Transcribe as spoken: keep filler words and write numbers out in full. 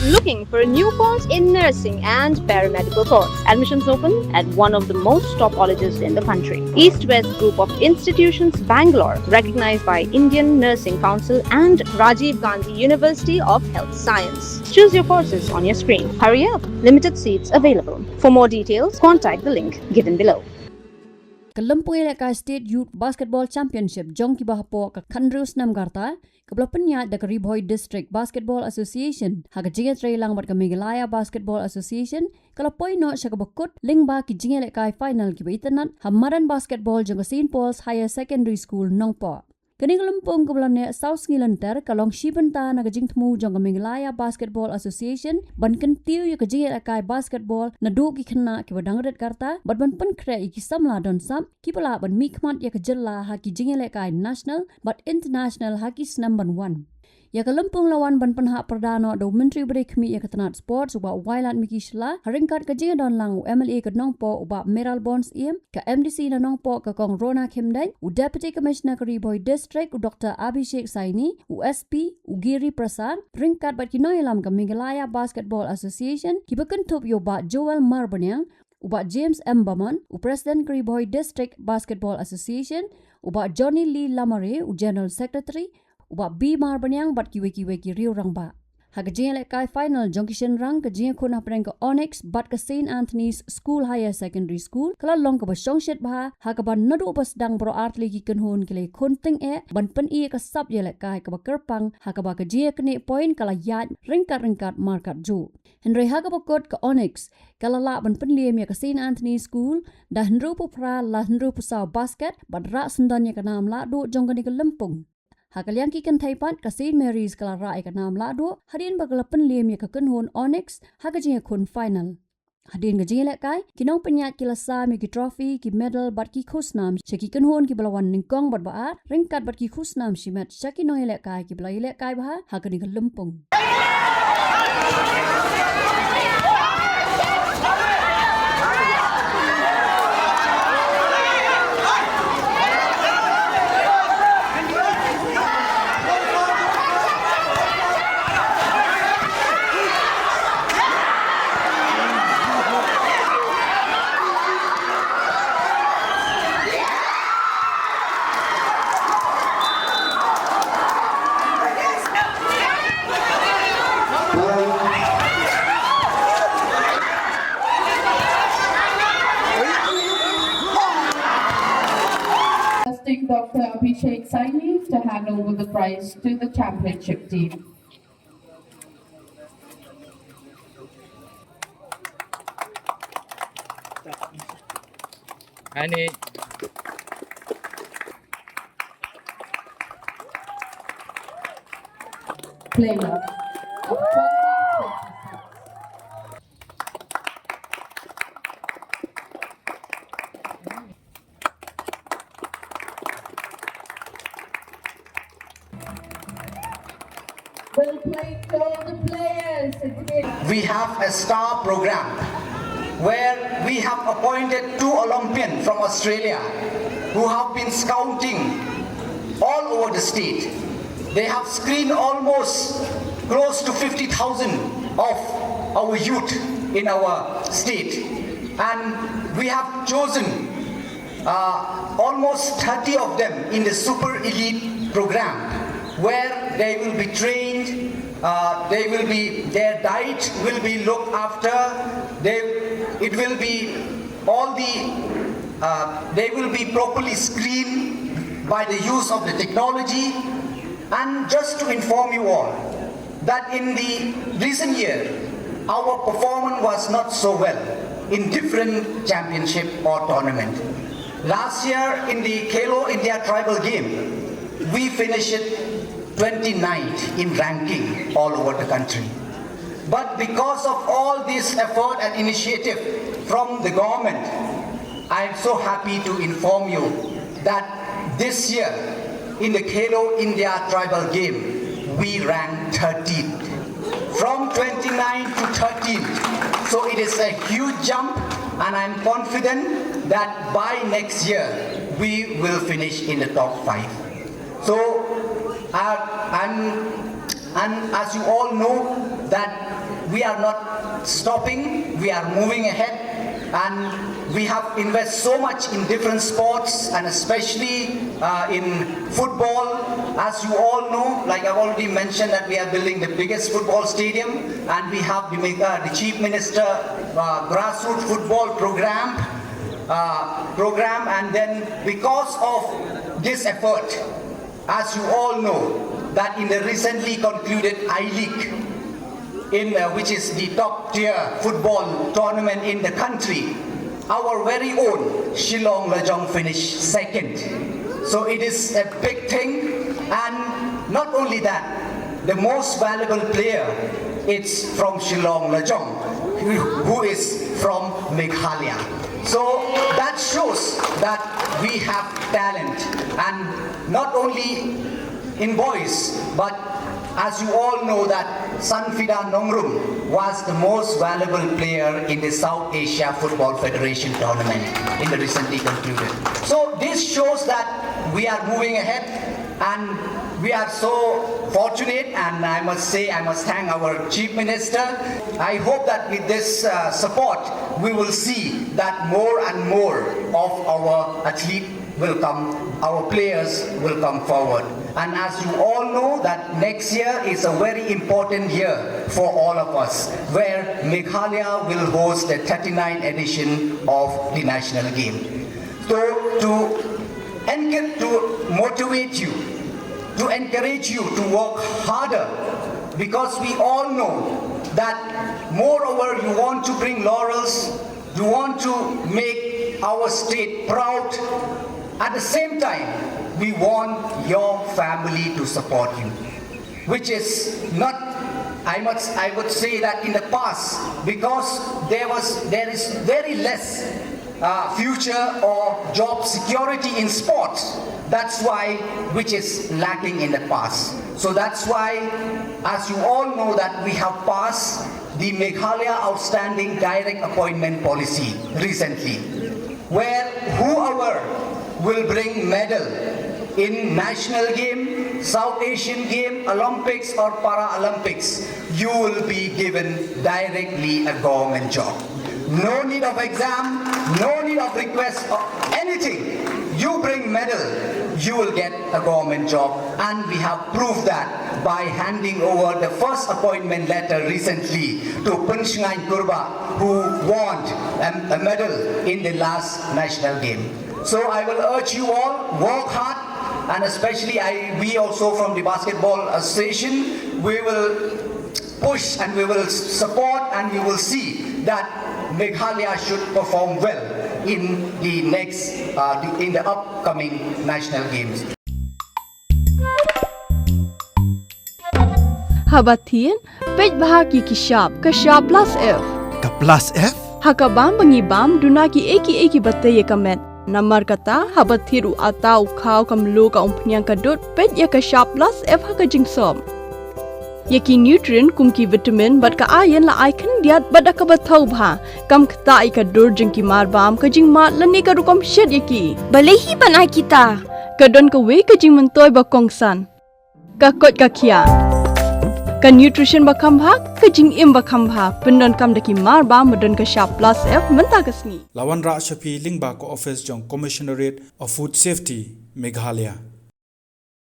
Looking for a new course in nursing and paramedical course? Admissions open at one of the most top colleges in the country. East West Group of Institutions, Bangalore, recognized by Indian Nursing Council and Rajiv Gandhi University of Health Science. Choose your courses on your screen. Hurry up, limited seats available. For more details, contact the link given below. Ka lympung ïalehkai State Youth Basketball Championship jong kiba hapoh ka khyndai snem ka rta, kaba la pynïaid da ka Ri Bhoi District Basketball Association ha ka jingïatreilang bad ka Meghalaya Basketball Association, ka la poi noh sha kaba kut lyngba ki jingïalehkai final kiba itynnad ha madan basketball jong ka Saint Paul's Higher Secondary School Nongpoh. Kane ka lympung kaba la neh saw sngi lynter ka long shi bynta na ka jingthmu jong ka Meghalaya Basketball Association ban kyntiew ïa ka jingïalehkai basketball naduh ki khynnah kiba dang rit ka rta bad ban pynkhreh ïa ki samla don sap kiba lah ban mihkhmat ïa ka jylla ha ki jingïalehkai national bad international ha ki snem ban wan. Ïa ka lympung la wan ban pynhap pyrda noh da u Myntri ba dei khmih ïa ka tnat sports u Bah Wailadmiki Shylla, ha ryngkat ka jingïadon lang u M L A ka Nongpoh u Bah Mayralborn Syiem, ka M D C na Nongpoh ka Kong Rona Khymdeit, u Deputy Commissioner ka Ri Bhoi District u Doctor Abhishek Saini, u S P u Giri Prasad, ryngkat bad ki nongïalam ka Meghalaya Basketball Association, kiba kynthup ïa u Bah Joel Marbaniang, u Bah James M Bamon, u President ka Ri Bhoi District Basketball Association, u Bah Johnny Lee Lamare, u General Secretary, u Bah B Marbaniang bad kiwei kiwei ki riew rangbah. Ha ka jingïalehkai final jong ki shynrang, ka jingïakhun hapdeng ka Onyx bad ka Saint Anthony's School Higher Secondary School ka la long kaba shongshit bha, ha kaba naduh ba sdang baroh artylli ki kynhun ki la ïakhun tyngeh ban pyni ïa ka sap ïalehkai kaba kyrpang, ha kaba ka jingïaknieh point ka la ïaid ryngkat ryngkat markat juh. Hynrei ha kaba kut ka Onyx ka la lah ban pynliem ïa ka Saint Anthony School da hynriewphew phra la hynriewphew saw basket bad rah syndon ïa ka nam lahduh jong kane ka lympung. Ha ka liang ki kynthei pat, ka Saint Mary's ka la rah ïa ka nam lahduh hadien ba ka la pynliem ïa ka kynhun Onyx ha ka jingïakhun final. Hadien ka jingïalehkai, ki nongpynïaid ki la sam ïa ki trophy, ki medal bad ki khusnam sha ki kynhun kiba la wan nyngkong bad ba ar, ryngkat bad ki khusnam shimet sha ki nongïalehkai kiba la ïalehkai bha ha kane ka lympung. Requesting Doctor Abhishek Saini to hand over the prize to the championship team. Ani. Player. Well played to all the players. It's been We have a star program where we have appointed two Olympians from Australia who have been scouting all over the state. They have screened almost close to fifty thousand of our youth in our state. And we have chosen uh, almost thirty of them in the super elite program where they will be trained, uh, they will be, their diet will be looked after, they, it will be all the, uh, they will be properly screened by the use of the technology. And just to inform you all, that in the recent year, our performance was not so well in different championship or tournament. Last year in the Khelo India Tribal Game, we finished twenty-ninth in ranking all over the country. But because of all this effort and initiative from the government, I am so happy to inform you that this year in the Khelo India Tribal Game, we ranked thirteenth. From twenty-ninth to thirteenth. So it is a huge jump, and I'm confident that by next year, we will finish in the top five. So, uh, I'm, and as you all know, that We are not stopping, we are moving ahead, and we have invested so much in different sports, and especially uh, in football. As you all know, like I've already mentioned, that we are building the biggest football stadium, and we have the, uh, the Chief Minister uh, grassroots football program, uh, program, and then because of this effort, as you all know, that in the recently concluded I-League, in uh, which is the top tier football tournament in the country, our very own Shillong Lajong finished second. So it is a big thing, and not only that, the most valuable player, it's from Shillong Lajong, who- who is from Meghalaya. So that shows that we have talent, and not only in boys, but as you all know that Sanfida Nongrum was the most valuable player in the South Asia Football Federation tournament in the recently concluded. So this shows that we are moving ahead, and we are so fortunate, and I must say, I must thank our Chief Minister. I hope that with this uh, support, we will see that more and more of our athlete will come, our players will come forward. And as you all know that next year is a very important year for all of us, where Meghalaya will host the thirty-ninth edition of the national game. So to encourage, to motivate you, to encourage you to work harder, because we all know that moreover you want to bring laurels, you want to make our state proud. At the same time, we want your family to support you, which is not, I must, I would say that in the past, because there was, there is very less uh, future or job security in sports. That's why, which is lacking in the past. So that's why, as you all know, that we have passed the Meghalaya Outstanding Direct Appointment Policy recently, where whoever will bring medal in national game, South Asian game, Olympics or Paralympics, you will be given directly a government job. No need of exam, no need of request or anything. You bring medal, you will get a government job, and we have proved that by handing over the first appointment letter recently to Punshngaiñ Kurbah, who won a, a medal in the last national game. So I will urge you all, work hard, and especially I, we also from the Basketball Association, we will push and we will support, and we will see that Meghalaya should perform well in the next, uh, the, in the upcoming national games. Haba thied, peit bha ki ki shap, ka shap plus F. Ka plus F? Ha ka bam ba ngi bam, duna ki ei ki ei ki ba tei ïa ka met. Namar kata, haba thied u ata, u khaw, ka mluh, ka umphniang, ka dud, peit ïa ka shap plus F ha ka jingsop. Ïa ki nutrient kum ki vitamin bad ka iron la ai khyndiat bad da kaba thaw bha. Kam ktah ïa ka dur jong ki marbam, ka jingmad lane ka rukom shet ïa ki. Balei hi ban ai kita? Ka don kawei ka jingmyntoi ba kongsan. Ka koit ka khiah. Ka nutrition ba kham bha, ka jingim ba kham bha. Pyndonkam da ki marbam ba don ka shap plus F mynta ka sngi. La wanrah sha phi lyngba ka office jong Commissionerate of Food Safety, Meghalaya.